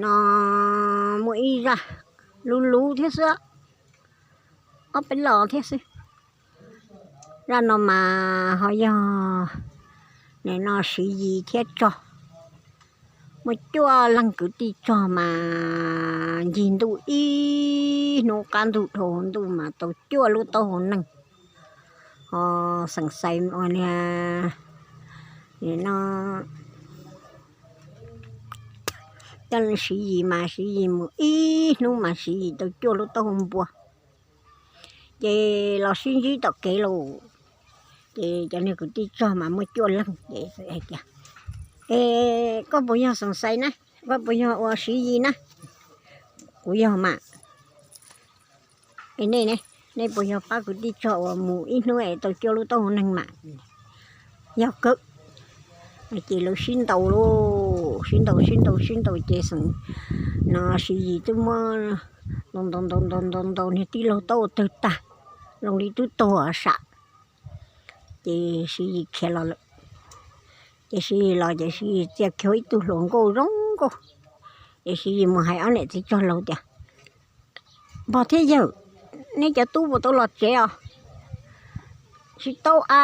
No muaj ib zaj luv luv thiab xwb, ob peb los thiab xwb. Zaj no mas ho yog nim no Siv Yis thiab Tsog, muaj cuaj leeg kwv tij Tsog mas ncig ntuj ib hnub qab ntuj dhau ntuj mas tau cuaj lub taub hau neeg. Ho xeem xais ua li no, coj Siv Yis mas Siv Yis mus ib hnub mas Siv Yis tau cuaj lub taub hau npua. Ces los sib ntsib tom kev lauj, ces cov niag kwv tij Tsog mas muaj cuaj leeg ces hais tias, Es koj puas yog xeem xais na? Koj puas yog ua Siv Yis na? Kuv yog mas. Es nej ne, nej puas yog pab kwv tij Tsog uas mus ib hnub es tau cuaj lub taub hau neeg mas? Yog kawg. Ces lawv sib ntaus lauj, sib ntaus sib ntaus sib ntaus ces xeem no Siv Yis twb muab ntaus ntaus ntaus ntaus ntaus ntaus niag tij laug taub hau tawg tag, zoo li twb tuag sam. Ces Siv Yis khiav los lawm. Ces Siv Yis los ces Siv Yis txia kiag ib tug hluas nkauj zoo nkauj. Ces Siv Yis mus hais ob niam txiv Tsog laus tias, Npog thiab yawg, neb cov tub puas tau los tsev os? Tsis tau a,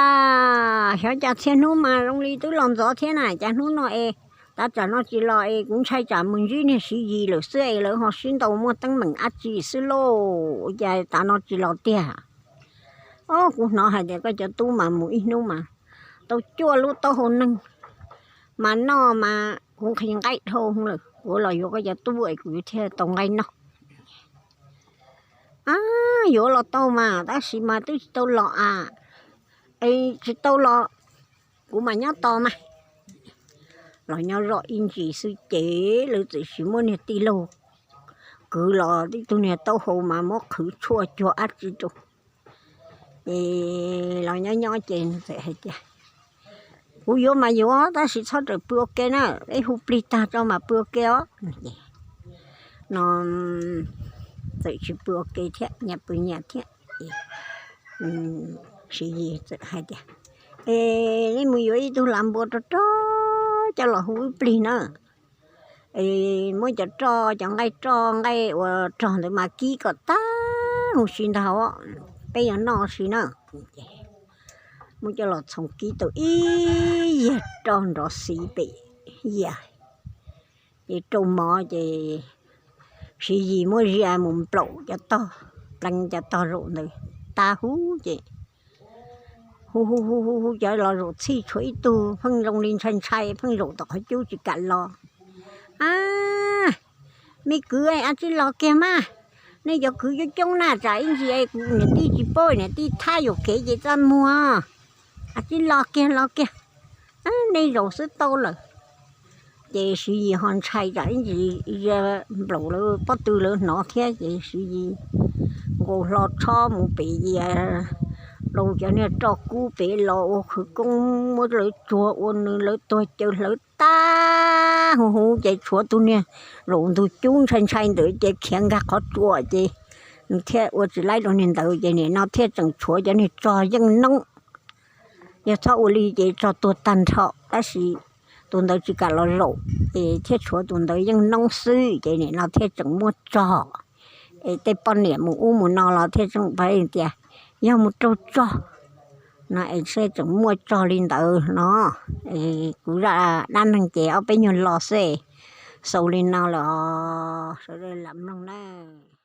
xyov cas txhia hnub mas zoo li twb los ntxov thiab na, cas hnub no es tav tsam no tsis los es kuv ntshai tsam mus ntsib niag Siv Yis lawm xwb es lawv ho sib ntaus muaj teeb meem dab tsi xwb lauj, cas tav no tsis los tiag. Os, kuv hnov hais tias koj cov tub mas mus ib hnub mas tau cuaj lub taub hau neeg, mas noj mas kuv nqhis nqaij dhau lawm, kuv los yuav koj cov tub es kuv yuav thiaj tau nqaij noj. A, yuav los tau mas, tab sis mas twb tsis tau los a. Es tsis tau los, kuv mam nyob tos mas. Los nyob zoj ib ntsis xwb ces lawv txawm sis muab niag tij laug kwv los tib tug niag taub hau mas muab qhwv tshuaj cuag dab tsi rau. Es los nyob nyob ces txawm hais tias, Kuv yuav mas yuav, tab sis txhob rawm pw ua ke na, peb hu plig tag tso mas pw ua ke os. No txawm tsis pw ua ke thiab, nyias pw nyias thiab. Siv Yis txawm hais tias, Es nej mus yuav ib tug lam npua rog rog coj los hu ib plig na. Es muab cov roj, cov nqaij roj, nqaij uas rog ntawd mas kib kom tag huv si ntag, peb yuav noj si na. Muab coj los txhoov kib tau ib yias roj nrov xiv pem yias, ces rau mov ces Siv Yis muab zia mus nplaum cov tog, pleev cov tog zaum ntawd tag huv ces hu hu hu hu hu cov los zaum txhij tshuav ib tug pheej zoo li ntshai ntshai pheej zaum tom qhov cub tsis kam los. A, me kwv, a tsij los kiag mas, nej cov kwv coob coob na, tsam ib ntsis kuv niam tij tsis paub, niam tij thab yuam kev ces txaj muag. A tsij los kiag los kiag, nej zaum xwb tau lawm. Ces Siv Yis ho ntshai tsam ib ntsis nplaum lawv pob tw lawv hnov thiab ces Siv Yis nkaus hlo tshob mus pem yias, rau cov niag roj kub pem los ua khawv koob muab lawv tsuag ua nws lawv tuag caws hlawv tag huv huv ces tshuav tus niag zaum ntug cub ntshai ntshai ntawd ces khiav nkag qhov tsua ces nws thiaj ua tsis laib rau niag ntawd ces nim no thiaj tseem tshuav cov niag tsog yeej noob. Yog txhob ua li ces tsog tuag tag nrho tab sis tus ntawd tsis kam los zaum, es thiaj tshuav tus ntawd yeej noob xwb ces nim no thiaj tseem muaj tsog. Es tej poj niam mus ub mus no los thiaj tseem paub tias yog mus raug tsog no es thiaj tseem muaj tsog li ntawd no. Kuv zaj dab neeg ces ob peb nyuag lo xwb, xaus li no lawm os, sawv daws lam mloog nawb.